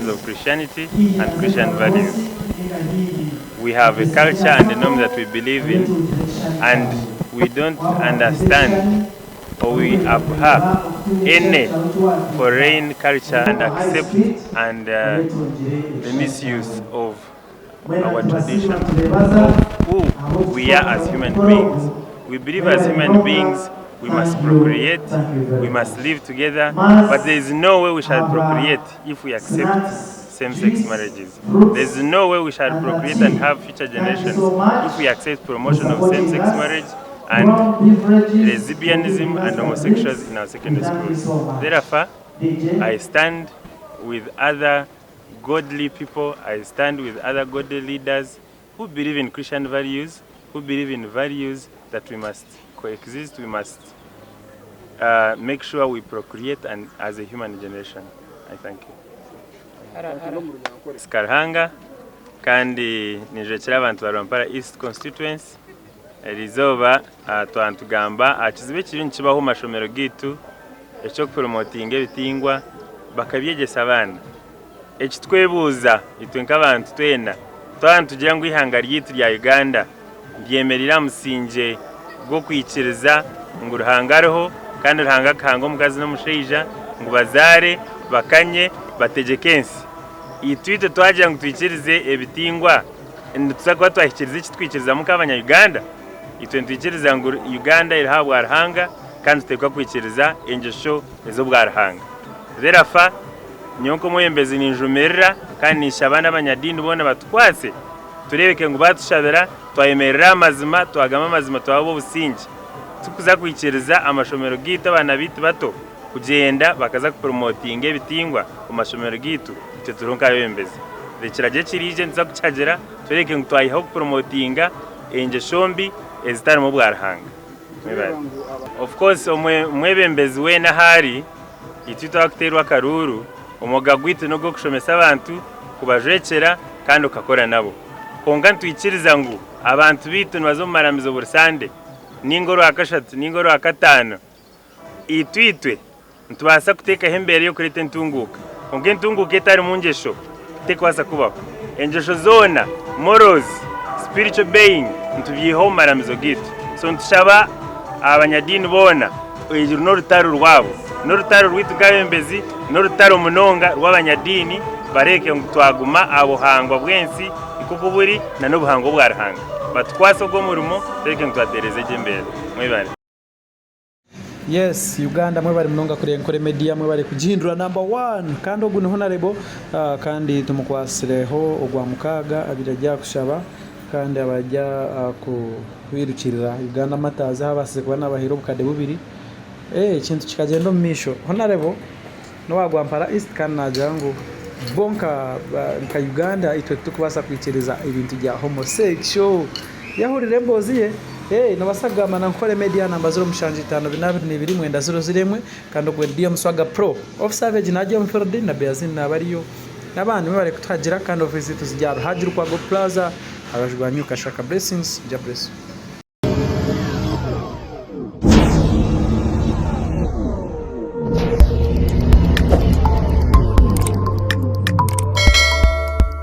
champions of Christianity and Christian values. We have a culture and a norm that we believe in and we don't understand or we abhor any foreign culture and accept and uh, the misuse of our tradition of who we are as human beings. We believe as human beings we must procreate, we must live together, but there is no way we shall procreate if we accept same-sex marriages. There is no way we shall procreate and have future generations if we accept promotion of same-sex marriage and lesbianism and homosexuals in our secondary schools. Therefore, I stand with other godly people, I stand with other godly leaders who believe in Christian values, who believe in values that we must coexist, we must uh, make sure we procreate and as a human generation. I thank you. Karuhanga kandi ninjwekera abantu ba Rwampara East constituency erizooba uh, twaba nitugamba aha kizibu ekiriyo nikibaho omu mashomero gaitu eky'okupromotinga ebitingwa bakabyegyesa abaana. Eki twebuuza itwe nk'abantu twena, twaba nitugira ngu eihanga ryaitu rya Uganda ryemereire aha musingye gw'okwikiriza ngu Ruhanga ariho kandi Ruhanga akahanga omukazi n'omushaija ngu bazaare, bakanye, bategyeke ensi. Itwe itwe twagira ngu twikirize ebitingwa, nituza kuba twahikiriza eki twikirizamu nk'abanya Uganda? Itwe nitwikiriza ngu Uganda eriho ahabwa Ruhanga kandi nituteekwa kwikiriza engyesho ez'obwa Ruhanga. Therefore, nyowe nk'omwebembezi ninjumirira kandi ninshaba n'abanyadiini boona batukwatse tureebeke ngu baatushabira twayemerera aha mazima, twagamba amazima twaba ab'obusingye. Tikuza kwikiriza amashomero gaitu abaana baitu bato kugyenda bakaza kupromotinga ebitingwa omu mashomero gaitu itwe turiho nk'abebembezi. Ekiragiro ekiriija nituza kukihagira tworeke ngu twayihaho kupromotinga engyesho mbi ezitarimu obwa Ruhanga. Mwebare. Of course omwebembezi weena ahu ari, itwe twakuteerwa akaruuru, omwoga gwaitu n'ogw'okushomesa abantu, kubajwekyera kandi okakora nabo. Kwonka nitwikiriza ngu abantu baitu nibaza omu maramizo buri Sande, ninga orwakashatu, ninga orwakataano. Itwe itwe nitubaasa kuteekaho embeera y'okureeta entunguuka, kwonka entunguuka etarimu ngyesho terikubaasa kubaho. Engyesho zoona, morals, spiritual being, nitubyiha omu maramizo gaitu. So nitushaba abanyadiini boona, oru n'orutaro rwabo, n'orutaro rwaitu nk'abeebembezi, n'orutaro munonga rw'abanyadiini bareebeke ngu twaguma aha buhangwa bw'ensi nk'oku buri n'obuhangwa obwa Ruhanga. Batukwatse ogwo omurimo tureebeke ngu twatereeza egyo embeera. Mwebare. Yes Uganda mwebare munonga kureba Nkore Media mwebare kugihindura number one kandi ogu ni Honarebo kandi tumukwasireho ogwa mukaaga abaire ari aha kushaba kandi aba ari aha kwirukirira Uganda Matters ahu abaasize kuba nabaheera obukade bubiri ekintu kikagyenda omu maisho. Honarebo n'owa Rwampara East kandi naagira ngu bo nka Uganda itwe titurikubaasa kwikiriza ebintu bya homosexual. Yahurira emboozi ye, hey, nobaasa kugamba na Nkore Media namba 0752 290 01 kandi ogwe ni DM Swaga Pro. Off Savage naagye omu field na Beazin naaba ariyo n'abandi mwebare kutuhagira kandi ofiisi zaitu ziri aha Ruhagi Lukwago Plaza aha rubaju rwa New Kashaka. Blessings, Jah bless you.